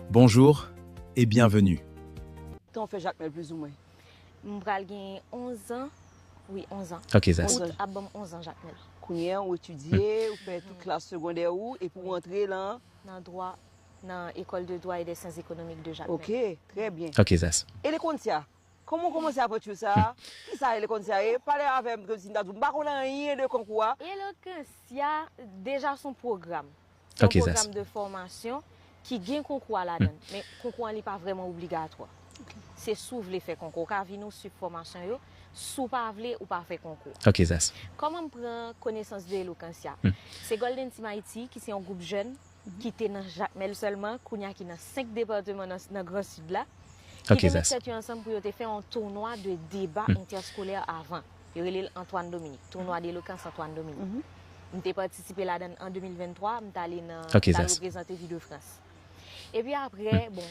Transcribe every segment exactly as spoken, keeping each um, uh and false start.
Bonjour et bienvenue. Tan w fè Jakmèl plizoumwen? M pral gen onz an. Wi, onz an. Ok, Zas. Out ap ban m onz an, Jakmèl. Kounye a, ou etidye, ou fè tout klas segondè ou, epi ou antre lan. Nan dwa, nan École de droit et des sciences économiques de Jakmèl. Ok, trè byen. Ok, Zas. E Lekoncia, kòman w kòmanse avanti sa a? Kisa e Lekoncia ye? Pale avè m kòmsi m ta di w, m pa konn anyen de konkou a. Elokansya, deja se yon pwogram. Se yon Ok, Zas. Pwogram de fòmasyon ki gen konkou a ladan l. Men konkou an li pa vrèman obligatwa. Se si w vle fè konkou. Ou ka vini w swiv fòmasyon yo. Si w pa vle, ou pa fè konkou. Ok, Zas. Kòman m pran konesans de Elokansya? Se Golden Team Haiti, ki se yon gwoup jèn ki te nan Jakmèl sèlman, kounye a ki nan senk depatman nan, nan Gran Sid la, ki Ok, te met Zas. tèt yo ansanm pou yo te fè yon tounwa de deba entèskolè avan. Yo rele l Antoine Dominique, tounwa delokans Antoine Dominique. M te patisipe ladan l an de mil venntwa, m t ale nan, Ok, m t al Zas. reprezante Ville de France. Epi apre, bon,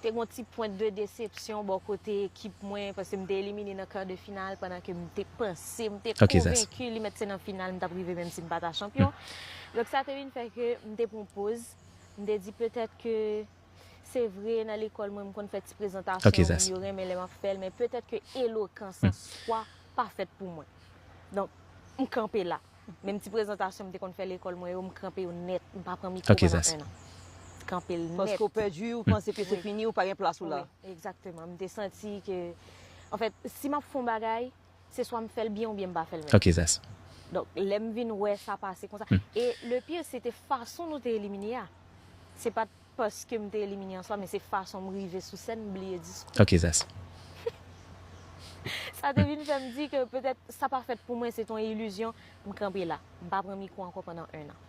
te gen yon ti pwent de desepsyon bò kote ekip mwen, paske m te elimine nan kar de final, pandan ke m te panse, m te Ok, Zas. konvenki li mèt se nan final m t ap rive, menm si m pa ta chanpyon. Donk sa te vin fè ke m te pran poz, m te di petèt ke se vre nan lekòl mwen m konn fè ti prezantasyon, Ok, Zas. Moun yo renmen lè m ap fè l, men petèt ke elokans an swa pa fèt pou mwen. Donk, m kanpe la. Menm ti prezantasyon m te konn fè lekòl mwen yo, m kanpe yo nèt. M pa pran mikwo Ok, pandan Zas. en an. Kanpe l nèt. Paske w pèdi, ou panse ke se Wi. fini, ou pa gen plas ou la. Wi, egzakteman. M te santi ke, anfèt, si m ap fè yon bagay, se swa m fè l byen oubyen m pa fè l menm. Ok, Zas. Donk, lè m vin wè sa pase konsa. E le pire, se te fason nou te elimine a. Se pa t paske m te elimine an swa, men se fason m rive sou sèn, m bliye diskou. Ok, Zas. Sa te vin fè m di ke petèt sa pa fèt pou mwen, se t yon ilizyon, m kanpe la. M pa pran mikwo ankò pandan en an.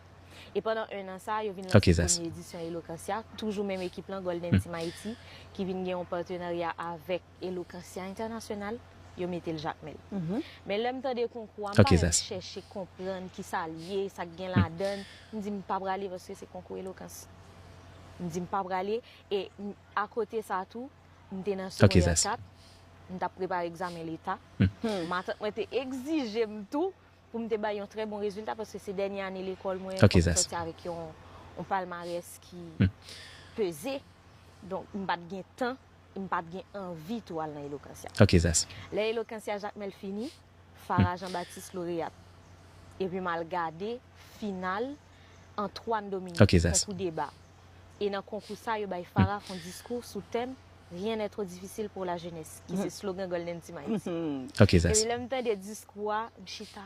E pandan en an sa, yo vin lanse Ok, Zas. Premye edisyon Elokansya, toujou menm ekip lan, Golden Team Haiti, ki vin gen yon patenarya avèk Elokansya Entènasyonal, yo mete l Jakmèl. Men lè m tande konkou a, m Ok, pa menm Zas. Chèche konprann kisa l ye, sa k gen ladan l. M di m pa prale paske se konkou elokans. M di m pa prale, e m- akote sa tou, m te nan Ok, segondè Zas. kat, m t ap prepare egzamen leta. Matant mwen te egzije m tou pou m te bay yon trè bon rezilta, paske se dènye ane lekòl mwen, Ok, fòk m Zas. sòti avèk yon, yon palmarès ki peze. Donk, m pa t gen tan, m pa t gen anvi tou al nan Elokansya. Ok, Zas. Lè Elokansya Jakmèl fini, Farah Jean Baptiste loreyat. Epi m al gade final Antoine Dominique, Ok, Zas. Konkou deba. E nan konkou sa, yo bay Farah fè yon diskou sou tèm Rien n'est trop difficile pour la jeunesse, ki se slogan Golden Team Haiti. Ok, Zas. Epi lè m tande diskou a, m chita.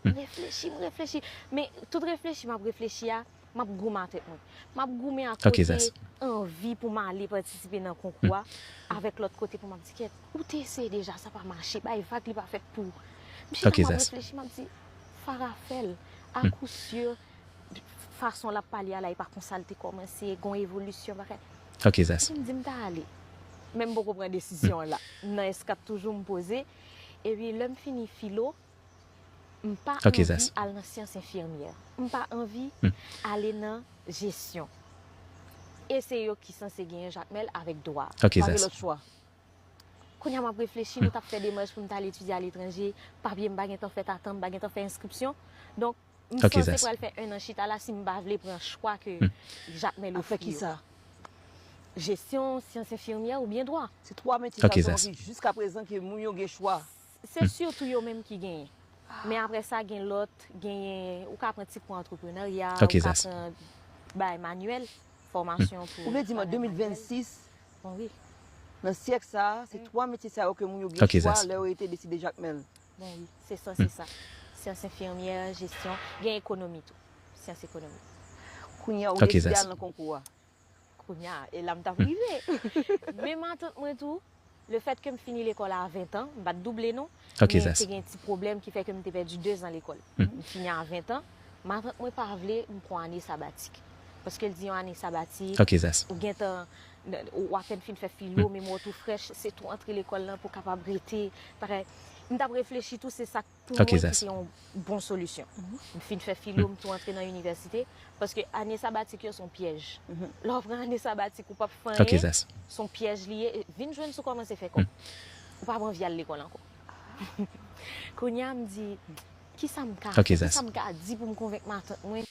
M reflechi, m reflechi. Men tout reflechi m ap reflechi a, m ap goumen a tèt mwen. M ap goumen a Ok, kote Zas. Anvi pou m ale patisipe nan konkou a, avèk lòt kote pou m ap di, kèt, ou te eseye deja, sa pa mache, bay vag, li pa fèt pou ou. M chita, Ok, m ap Zas. reflechi, m ap di, Farah fè l. A kou si, fason l ap pale a la, e pa konsa l te kòmanse, gon evolisyon, bagay. Ok, Zas. Epi m di m ta ale. Men m poko pran desizyon an la. M nan eskat toujou, m poze. Epi lè m fini filo, m pa Ok, anvi Zas. al nan syans enfimyè. M pa anvi ale nan jesyon. E se yo ki sanse genyen Jakmèl avèk dwa. Ok, Pa gen Zas. lòt chwa. Kounye a m ap reflechi, nou t ap fè demach pou m t al etidye aletranje. Papye m pa gentan fèt a tan, m pa gentan fè enskripsyon. Donk, m Ok, sanse Zas. pral fè en an chita la si m pa vle pran chwa ke Jakmèl Ap fè ofri yo. Kisa? Jesyon, syans enfimyè oubyen dwa. Se twa metye Ok, sa yo Zas. anvi jiska prezan ke moun yo gen chwa. Se sitou yo menm ki genyen. Men apre sa, gen lòt, genyen, ou ka pran ti kou antreprenarya, Ok, ou ka Zas. pran bay manyèl, fòmasyon pou. Ou vle di m an de mil vennsis, Bon, wi. Nan syèk sa a, se twa metye sa yo ke moun yo gen Ok, chwa Zas. lè yo rete deside Jakmèl. Bon, wi, se sa, se sa. Syans enfimyè, jesyon, gen ekonomi tou. Syans ekonomi. Kounye a, ou Ok, deside Zas. al nan konkou a. Kounye a, e la m t ap rive. Men matant mwen tou, le fèt ke m fini lekòl a ventan, m pa t double non, Ok, men Zas. te gen ti pwoblèm ki fè ke m te pèdi dezan lekòl. M fini a ventan, matant mwen pa vle m pran ane sabatik. Paske l di yon ane sabatik, Ok, Zas. ou gentan, w apèn fin fè filo, men w tou frèch, se tou antre lekòl lan pou w kapab rete. Bagay, m t ap reflechi tou, se sa k pou Ok, mwen ki Zas. te yon bon solisyon. M fin fè filo, m tou antre nan inivèsite, paske ane sabatik yo se yon pyèj. Lè w pran ane sabatik, ou p ap fè Ok, anyen, Zas. se yon pyèj li ye. Vin jwenn si w kòmanse fè kòb. Ou p ap anvi al lekòl ankò. Kounye a, m di, kisa m ka Ok, fè? Zas. Kisa m ka di pou m konvenk matant mwen?